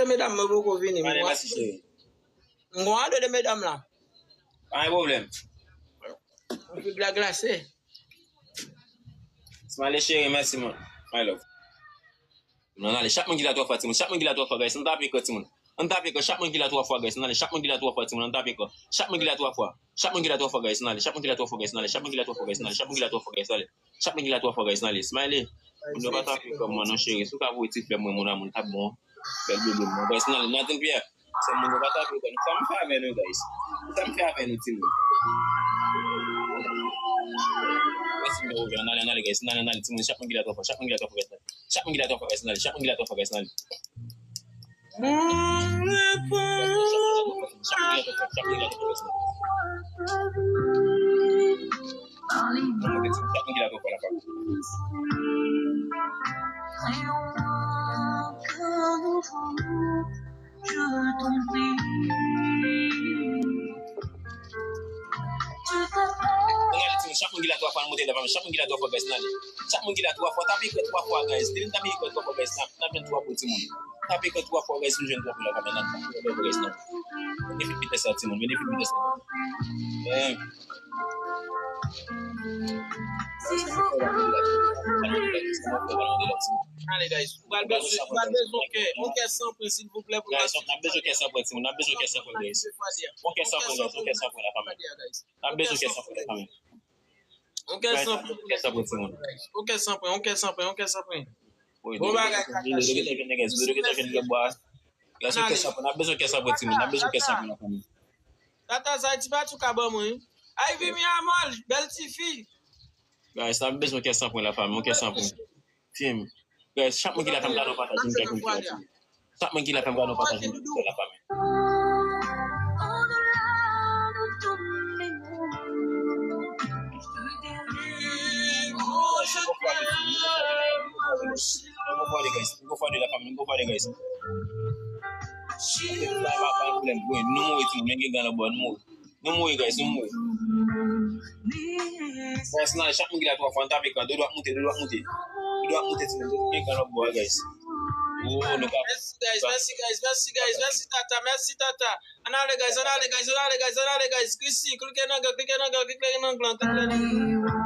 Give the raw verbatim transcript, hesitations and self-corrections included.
Medam mwen poko vini. Mwen gen ado de medam la. Pa gen pwoblèm. Anpil blag la se. Smiley cheri, mèsi man. My love. Ann ale, chak moun ki la twa fwa, timoun. Chak moun ki la twa fwa, guys. Ann tape kò, timoun. Ann tape kò, chak moun ki la twa fwa, guys. Ann ale, chak moun ki la twa fwa, timoun. Ann tape kò. Chak moun ki la twa fwa. Chak moun ki la twa fwa, guys. Ann ale, chak moun ki la twa fwa, guys. Ann ale, chak moun ki la twa fwa, guys. Ann ale, chak moun ki la twa fwa, guys. Ann ale. Chak moun ki la twa fwa, guys. Ann ale. Smiley. Moun yo pa twa fwa kò mwen non, cheri. Si w ka voye ti flè mwen, mon amour, l t ap bon. Bèl bebe mwen. Guys, ann ale, Nathan Pierre. Se moun yo pa tape kò. Sa m fè avè nou, guys? Sa m fè avè nou, timoun? Mèsi, mwen revyen. Ann ale, ann ale, guys. Ann ale, ann ale, timoun. Chak moun ki la twa fwa, chak moun ki la twa fwa, guys. Ann ale. Chak moun ki la twa fwa, guys. Ann ale. Chak moun ki la twa fwa, guys. Ann ale. Chak moun ki la twa fwa, chak moun ki la twa fwa, guys. Ann ale. Chak moun ki la twa fwa, la fwa. Ann ale, timoun, chak moun ki la twa fwa, ann monte la, chak moun ki la twa fwa, guys, ann ale. Chak moun ki la twa fwa, tape ekran twa fwa, guys. Depi n tape ekran twa fwa, guys, n ap, n ap jwenn twa pou timoun. Tape ekran twa fwa, guys, nou jwenn twa pou la, guys, n ap, n ap, guys, n ap. Benefit vitès la, timoun, benefit vitès la. Eh. Ale, guys, ou pral bezwen, ou pral bezwen kè, yon kè san pwen, silvouplè, pou n ap bezwen kè san pwen, timoun, n ap bezwen kè san pwen, guys. Yon kè san pwen, guys, yon kè san pwen, la fanmi. N ap bezwen kè san pwen, la fanmi. Yon kè san pwen, kè san pwen, timoun. Yon kè san pwen, yon kè san pwen, yon kè san pwen. Bon bagay, Tata cheri. Guys, yon kè san pwen, n ap bezwen kè san pwen, timoun, n ap bezwen kè san pwen, la fanmi. Tata, sa ti pati ou ka ban mwen, wi. Ay, Vimi Amol, bèl ti fi. Guys, n ap bezwen kè san pwen, la fanmi, yon kè san pwen. Team. Guys, chak moun ki la fè m kado pataj, moun kè konn fè. Chak moun ki la fè m kado pataj, moun kè la fanmi. Go for it, guys. Go for it, la fanmi. Go for it, guys. Pa gen pwoblèm. Wi, nou mouri, team. Men gen gan nan bò, nou mouri. Nou mouri, guys, nou mouri. Guys, nan chak moun ki la twa fwa, n tape ekran. Dodo ap moute, dodo ap moute. Dodo ap moute, timoun. Dodo gen ekran lòt bò a, guys. Oh, nou ka. Mèsi, guys, mèsi, guys, mèsi, guys, mèsi, Tata, mèsi, Tata. Ann ale, guys, ann ale, guys, ann ale, guys, ann ale, guys. Chrissy, klike nan glan, klike nan glan, klike nan glan, klike nan glan.